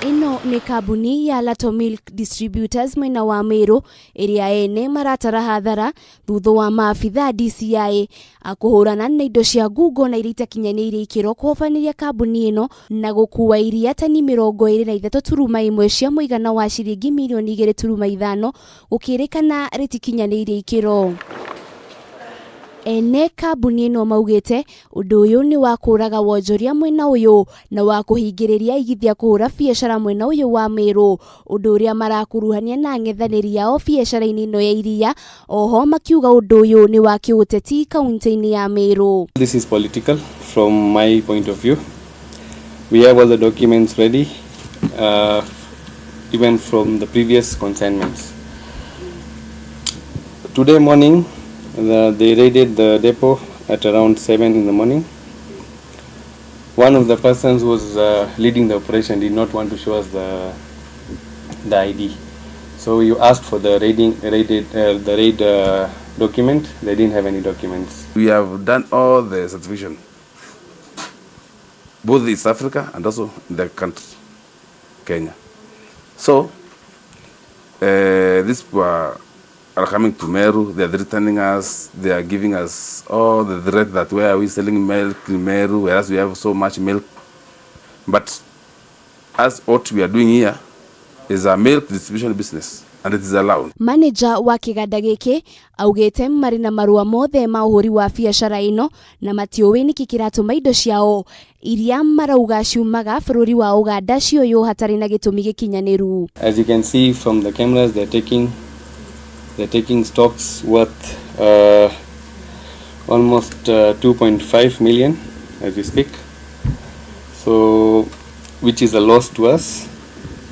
Ĩno nĩ kambuni ya Lato Milk Distributors mwena wa Meru ĩrĩa ene maratara hathara thutha wa maabitha DCI a kũhũrana na indo cia ngungo na iria itakinyanĩirie ikĩro kũhobanĩria kambuni ĩno na gũkua iria tani 23.1 cia mũigana wa ciringi mirioni 2.5 gũkĩrĩkana rĩtikinyanĩirie ikĩro. Ene kambuni ĩno maugĩte ũndũ ũyũ nĩ wa kũraga wonjoria mwena ũyũ na wa kũhingĩrĩria aigithia kũhũra biacara mwena ũyũ wa Meru, ũndũ ũrĩa marakuruhania na ang'ethanĩri ao biacara-inĩ ĩno ya iria, oho makiuga ũndũ ũyũ nĩ wa kĩũteti kaunti-inĩ ya Meru. This is political from my point of view. We have all the documents ready, even from the previous consignments. Today morning, they raided the depot at around 7 in the morning. One of the persons who was leading the operation did not want to show us the ID. So we asked for the raiding, raided, the raid document. They didn't have any documents. We have done all the certification, both East Africa and also in the country, Kenya. So, these people are coming to Meru, they are threatening us, they are giving us all the threat that where are we selling milk in Meru, whereas we have so much milk. But as what we are doing here is a milk distribution business, and it is allowed. Manager wa kĩganda gĩkĩ augĩte marĩ na marũa mothe ma ũhũri wa biacara ĩno na matiũĩ nĩkĩ kĩratũma indo ciao iria marauga ciumaga bũrũri wa Uganda cioywo hatarĩ na gĩtũmi gĩkinyanĩru. As you can see from the cameras, they're taking stocks worth almost 2.5 million as we speak. So, which is a loss to us.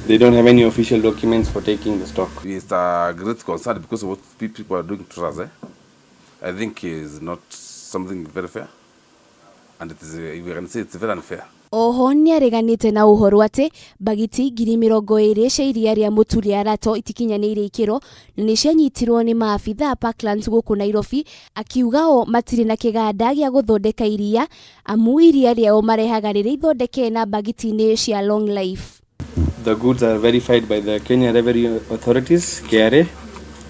They don't have any official documents for taking the stock. It's a great concern because of what people are doing to us. Eh? I think is not something very fair, and it is, we can say it's very unfair. Oho nĩareganĩte na ũhoro atĩ bagiti 20,000 cia iria rĩa mũtu rĩa Rato itikinyanĩirie ikĩro na nĩ cianyitirwo nĩ maabitha Parklands gũkũ Nairobi, akiuga o matirĩ na kĩganda gĩa gũthondeka iria amu iria rĩao marehaga rĩrĩ ithondeke na bagiti-inĩ cia long life. The goods are verified by the Kenya Revenue Authorities, KRA,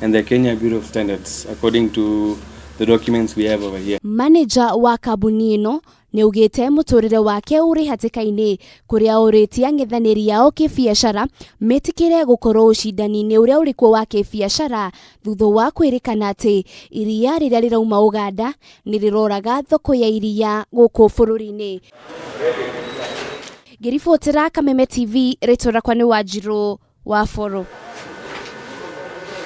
and the Kenya Bureau of Standards, according to the documents we have over here. Manager wa kambuni ĩno nĩ augĩte mũtũrĩre wake ũrĩ hatĩka-inĩ kũrĩa ũrĩtie ang'ethanĩri ao kĩbiacara metĩkĩre gũkorwo ũcindani-inĩ ũrĩa ũrĩ kuo wa kĩbiacara thutha wa kwĩrĩkana atĩ iria rĩrĩa rĩrauma Uganda nĩ rĩroraga thoko ya iria gũkũ bũrũri-inĩ. Ngĩribotera Kameme TV, rĩtwa rĩakwa nĩ Wanjirũ wa Boro.